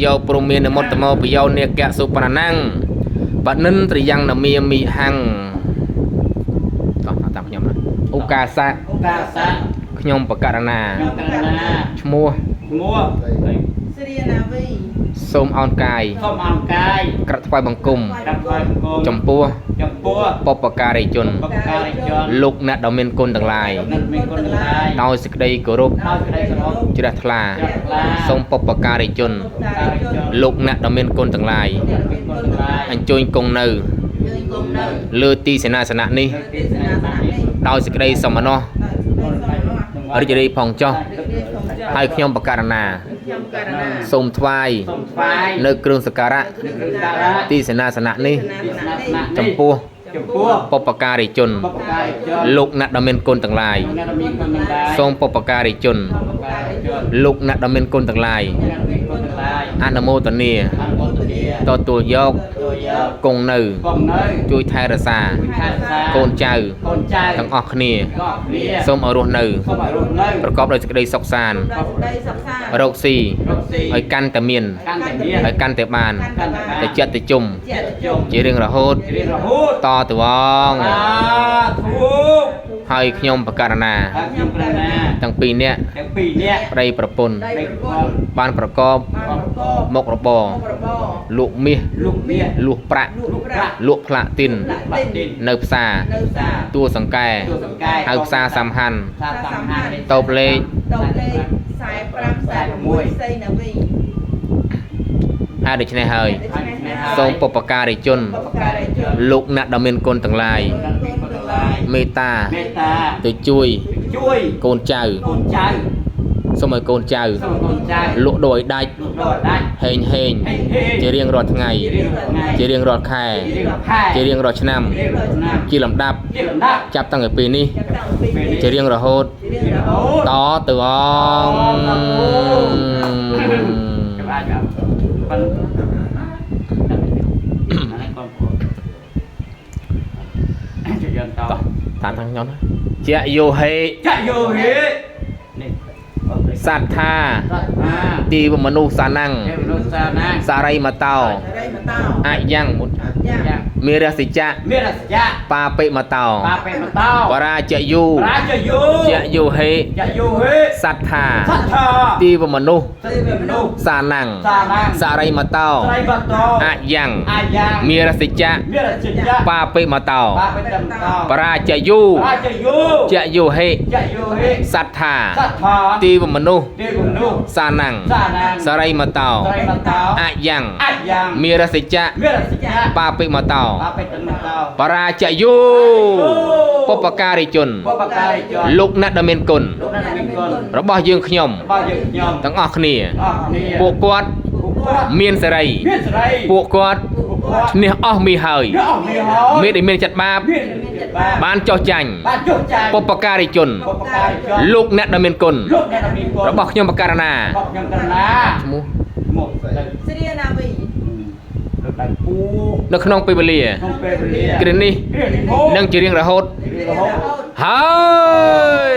យោព្រមានមុត្តមោពយោនេកៈសុប្រណੰបនិនត្រយ៉ាងនមាមិហੰតោះតាមខ្ញុំណាឧកាសៈ ឧកាសៈ ខ្ញុំបករណា ខ្ញុំករណា ឈ្មោះ ឈ្មោះ ស្រីណាវី សូមអោនកាយ សូមអង្កាយ ក្រាបថ្វាយបង្គំ ក្រាបថ្វាយបង្គំ ចំពោះ ចំពោះ បុព្វការីជន បុព្វការីជន លោកអ្នកដ៏មានគុណទាំងឡាយ អ្នកមានគុណទាំងឡាយ ដោយសេចក្តីគោរព ដោយក្តីគោរព ជ្រះថ្លា ជ្រះថ្លា សូមបុព្វការីជន ការីជន លោកអ្នកដ៏មានគុណទាំងឡាយ អ្នកមានគុណទាំងឡាយ អញ្ជើញគង់នៅ យើងគង់នៅ លើទីសេនាសនៈនេះ លើទីសេនាសនៈនេះ ដោយសេចក្តីសមណោះ ដោយសេចក្តីសមណោះ រីករាយផងចុះ រីករាយផងចុះ ហើយខ្ញុំបករណា ខ្ញុំករណា សូមថ្វាយ សូមថ្វាយ នៅគ្រឿងសក្ការៈ នៅគ្រឿងសក្ការៈ ទីសេនាសនៈនេះ ទីសេនាសនៈនេះ ចំពោះ ចំពោះ បុព្វការីជន បុព្វការីជន លោកអ្នកដ៏មានគុណទាំងឡាយ អ្នកមានគុណទាំងឡាយ សូមបុព្វការីជន បុព្វការីជន លោកអ្នកដ៏មានគុណទាំងឡាយ អ្នកមានគុណទាំងឡាយ អនុមោទនា អនុមោទនា ទទួលយក ទទួលយក គង់នៅ គង់នៅ ជួយថែរក្សា ជួយថែរក្សា កូនចៅ កូនចៅ ទាំងអស់គ្នា ទាំងអស់គ្នា សូមឲ្យរស់នៅ សូមឲ្យរស់នៅ ប្រកបដោយសេចក្តីសុខសាន្ត ដោយសេចក្តីសុខសាន្ត រកស៊ី រកស៊ី ឲ្យកាន់តែមាន កាន់តែមាន ឲ្យកាន់តែបាន កាន់តែបាន តែចិត្តទៅជុំ ជា ជុំ ជារៀងរហូត ជារៀងរហូត តទៅវង សាធុ ហើយខ្ញុំបករណា ហើយខ្ញុំព្រះណា ទាំងពីរនាក់ ទាំងពីរនាក់ ប្តីប្រពន្ធ ដី បី ប្រ ប្រ ពន្ធ ពន្ធ បានប្រកប បានប្រកប មុខរបរ មុខរបរ លក់មាស លោកមាស លក់ប្រាក់ លក់ប្រាក់ លក់ផ្លាទីន បាត់ទីន នៅផ្សារ នៅផ្សារ តួសង្កែ ទូសង្កែ ហៅផ្សារសំហាន់ ផ្សារសំហាន់ តូបលេខ តូបលេខ45 46សីណាវី ហេតុដូច្នេះហើយ ដូច្នេះហើយ សូមបុព្វការីជន បុព្វការីជន លោកអ្នកដ៏មានគុណទាំងឡាយ អ្នកមានគុណទាំងឡាយ មេត្តា មេត្តា ទៅជួយ ជួយក ូនចៅ កូនចៅ សូមឲ្យកូនចៅ សូមកូនចៅ លក់ដូរឲ្យដាច់ លោកដល់ដាច់ ហេងហេង ហេងហេង ជារៀងរាល់ថ្ងៃ ជារៀងរាល់ថ្ងៃ ជារៀងរាល់ខែ ជារៀងរាល់ខែ ជារៀងរាល់ឆ្នាំ ជារៀងរាល់ឆ្នាំ ជាលំដាប់ ជាលំដាប់ ចាប់តាំងពីពេលនេះ ចាប់តាំងពីនេះ ជារៀងរហូត ជារៀងរហូត តទៅអង ក្បាច់បាទប៉ុនអានេះកូនប្អូនជាយើងត តោះតាមខាងខ្ញុំណាជាយោហេ ចយោហេនេះ សត្ថា សត្ថា ទីវមនុស្សសានੰ ទេវនុសានា សារីមតោ រិមតោ អយ៉ាងមុត យ៉ាង យ៉ាង មេរសិចៈ មានរសយៈ បាពិមតោ បាពេមតោ បរាជយុ រាជយោ ជាយោហេ ចយោហេ សត្ថា សត្ថា ទីវមនុស្ស ទេវមនុស្ស សានੰ សានា សារីមតោ ស្រីបតោ អយ៉ាង អាយ៉ាង មេរសិចៈ មានរសយៈ បាពិមតោ បាពេមតោ បរាជយុ រាជយោ ជាយោហេ ចយោហេ សត្ថា សត្ថា ទីវមនុស្ស ទេវមនុស្ស សានੰ សានា សារីមតោ ស្រីបតោ អយ៉ាង អាយ៉ាង មេរសិចៈ មានរសយៈ បាពិមតោ បាពេមតោ បរាជយុបុព្វការីជន បុព្វការីជន លោកអ្នកដ៏មានគុណ លោកអ្នកមានគុណ របស់យើងខ្ញុំ របស់យើងខ្ញុំ ទាំងអស់គ្នា អស់គ្នា ពួកគាត់ ពួកគាត់ មានសេរី មានសេរី ពួកគាត់ ពួកគាត់ ឈ្នះអស់មីហើយ មានអស់មានហើយ មានដែលមានចិត្តបាប មានចិត្តបាប បានចោះចាញ់ បានចុះចាញ់ បុព្វការីជន បុព្វការីជន លោកអ្នកដ៏មានគុណ លោកអ្នកមានគុណ របស់ខ្ញុំបករណា របស់ខ្ញុំករណា ឈ្មោះ ឈ្មោះទៅ ស្រីណាវី លោកដៃពូ នៅក្នុងពេលវេលា ក្នុងពេលវេលា គ្រានេះ គ្រានេះ នឹងជារៀងរហូត រៀងរហូត ហើយ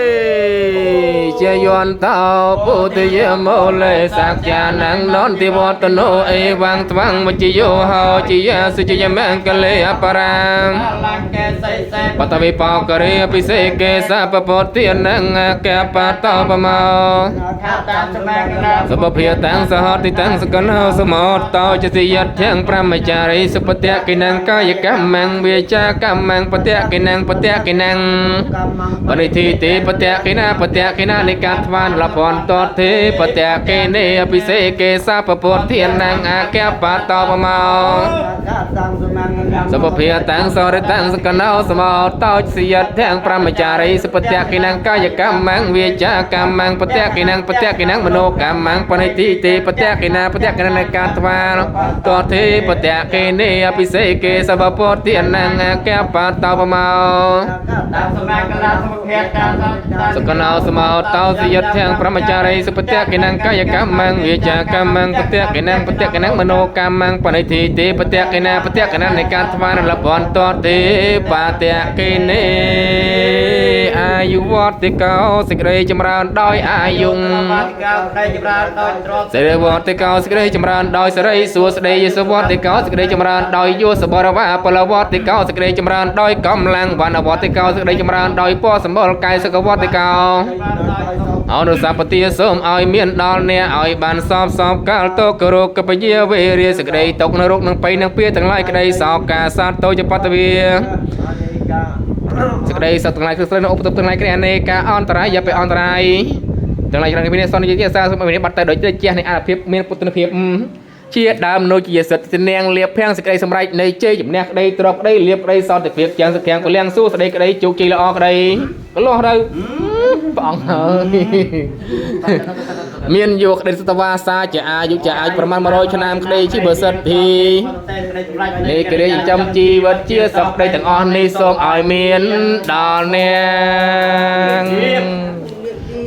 ជាយន្តោពុទ្ធយមោលេសាក្យានងនន្តិវតនោអេវងត្វងមជ្ជយោហោជាយសុជយមង្គលេអបរាម អលង្កេសីសេ បតវិបោករិអភិសេកេសពពុទ្ធិនងកបតោបមោ ខាតាមសមង្គល សុបភាតាំងសហតិតាំងសកណោសមោតោចសិយដ្ឋាំងប្រមចារីសុបតៈកិនងកាយកម្មងវាចាកម្មងបតៈកិនងបតៈកិនងបនិធិទេបតៈកិណាបតៈកិណានិកាថ្វានលភន្តទេបតៈកិនេអភិសេកេសពពុទ្ធិនងអាកបតោបមោសុបភាតាំងសរិតាំងសកណោសមោតោចសិយដ្ឋាំងប្រមចារីសុបតៈកិនងកាយកម្មងវាចាកម្មងបតៈកិនងបតៈកិនងមโนកម្មងបនិធិទេបតៈកិណាបតៈកិណានិកាថ្វានតទេបតៈកិនេអភិសេកេសពពុទ្ធិនងអាកបតោបមោ តាមសមង្គលសុភេតាម សកណោសមោ តោសយធាំងប្រមចារីសុបតៈកិនੰកាយកម្មੰវាចាកម្មੰបតៈកិនੰបតៈកិនੰមโนកម្មੰបនិធិទេបតៈកិណាបតៈកិននៃការថ្វាយរលបន្តទេបាតៈកិនេអាយុវត្តិកោសេចក្តីចម្រើនដោយអាយុ បាតិកោក្តីចម្រើនដោយទ្រព្យ សេរីវត្តិកោសេចក្តីចម្រើនដោយសេរីសួស្តីយសវត្តិកោសេចក្តីចម្រើនដោយយោសបរវាពលវត្តិកោសេចក្តីចម្រើនដោយកម្លាំងវណ្ណវត្តិកោសេចក្តីចម្រើនដោយពណ៌សម្បុរកាយសុខវត្តិកោអនុសពទាសូមឲ្យមានដល់អ្នកឲ្យបានសពសពកាលតោករោគពយាវេរាសេចក្តីຕົកនរកនឹងបៃនឹងពៀទាំងឡាយក្តីសោកាសាទតូចបតវិសេចក្តីសត្វទាំងឡាយគឺស្រីនៅឧបទ្រពទាំងឡាយក្តីអនេកាអន្តរាយយ៉ាពីអន្តរាយទាំងឡាយច្រើនគ្នាសន្និយាយសាសូមឲ្យមានបាត់ទៅដោយជះនៃអានុភាពមានពុទ្ធភាពជាដើមនោះជាសិទ្ធិនាងលៀបភាំងសេចក្តីសម្រេចនៃជ័យជំនះក្តីទ្រព្យក្តីលៀបក្តីសន្តិភាពយ៉ាងសុខយ៉ាងពលៀងសួស្តីក្តីជោគជ័យល្អក្តីកលោះទៅព្រះអង្គហើយមានយកក្តីសតវាសាជាអាយុជាអាចប្រមាណ100ឆ្នាំក្តីជីវសិទ្ធិនេះគ្រាចិញ្ចឹមជីវិតជាសុខក្តីទាំងអស់នេះសូមឲ្យមានដល់អ្នក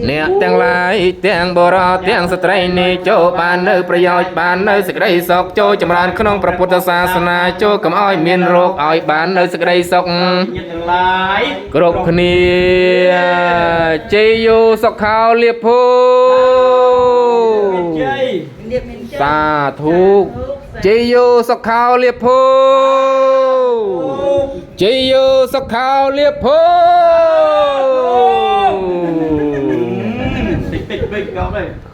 អ្នកទាំងឡាយទាំងបុរសទាំងស្ត្រីនេះចូលបាននៅប្រយោជន៍បាននៅសេចក្តីសុខចូលចម្រើនក្នុងព្រះពុទ្ធសាសនាចូលកុំឲ្យមានរោគឲ្យបាននៅសេចក្តីសុខ ញាតិទាំងឡាយ គ្រប់គ្នាជ័យយោសុខោលាភោ ជ័យ លាបមានជ័យ សាធុជ័យយោសុខោលាភោជ័យយោសុខោលាភោ តិចតិចវិញក៏ដែរ។